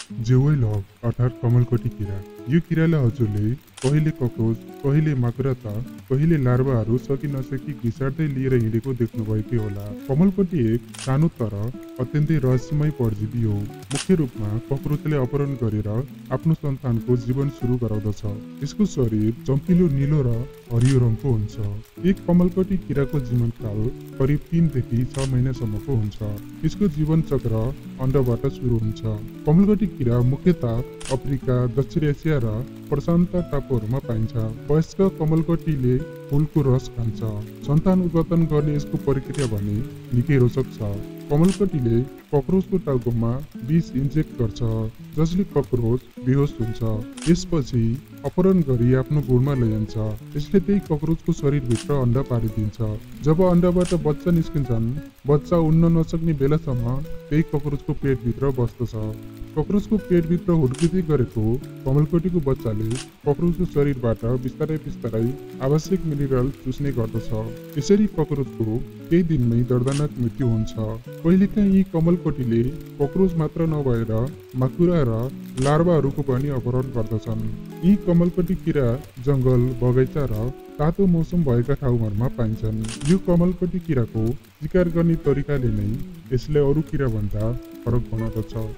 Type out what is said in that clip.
जेवैलग अर्थात् कमलकोटी किरा। यो किराले हजुरले कहिले कक्रोच, कहिले माकुरा त कहिले लार्वाहरू सकि नसकी घिसार्दै लिएर हिँडेको देख्नुभएकै होला। कमलकोटी एक सानो तर अत्यन्तै रहस्यमय परजीवी हो। मुख्य रूपमा कक्रोचले अपहरण गरेर आफ्नो सन्तानको जीवन सुरु गराउँदछ। यसको शरीर चम्किलो नीलो र हरियो रङको हुन्छ। एक कमलकोटी किराको जीवनकाल करिब 3 देखि 6 महिनासम्मको हुन्छ। यसको जीवन चक्र अण्डबाट सुरु हुन्छ। कमलकोटी किरा मुख्यतः अफ्रिका, दक्षिण एसिया र प्रशान्त टापुहरूमा पाइन्छ। वयस्क कमलकोटीले फूलको रस खान्छ। सन्तान उत्पादन गर्ने यसको प्रक्रिया भने निकै रोचक छ। कमलकोटीले कक्रोचको टाउकोमा विष इन्जेक्ट गर्छ, जसले कक्रोच बेहोस हुन्छ। यसपछि अपहरण गरी आफ्नो गुडमा लैजान्छ। यसले त्यही कक्रोचको शरीरभित्र अण्डा पारिदिन्छ। जब अण्डाबाट बच्चा निस्किन्छन्, बच्चा उड्न नसक्ने बेलासम्म त्यही कक्रोचको पेटभित्र बस्दछ। कक्रोचको पेटभित्र हुर्किँदै गरेको कमलकोटीको बच्चाले कक्रोचको शरीरबाट बिस्तारै बिस्तारै आवश्यक मिनरल चुस्ने गर्दछ। यसरी कक्रोचको केही दिनमै दर्दनाक मृत्यु हुन्छ। कहिलेकाहीँ यी कमलकोटीले कक्रोच मात्र नभएर माकुरा र लार्वाहरूको पनि अपहरण गर्दछन्। यी कमलकोटी किरा जङ्गल, बगैँचा र तातो मौसम भएका ठाउँहरूमा पाइन्छन्। यो कमलकोटी किराको शिकार गर्ने तरिकाले नै यसलाई अरू किराभन्दा फरक बनाउँदछ।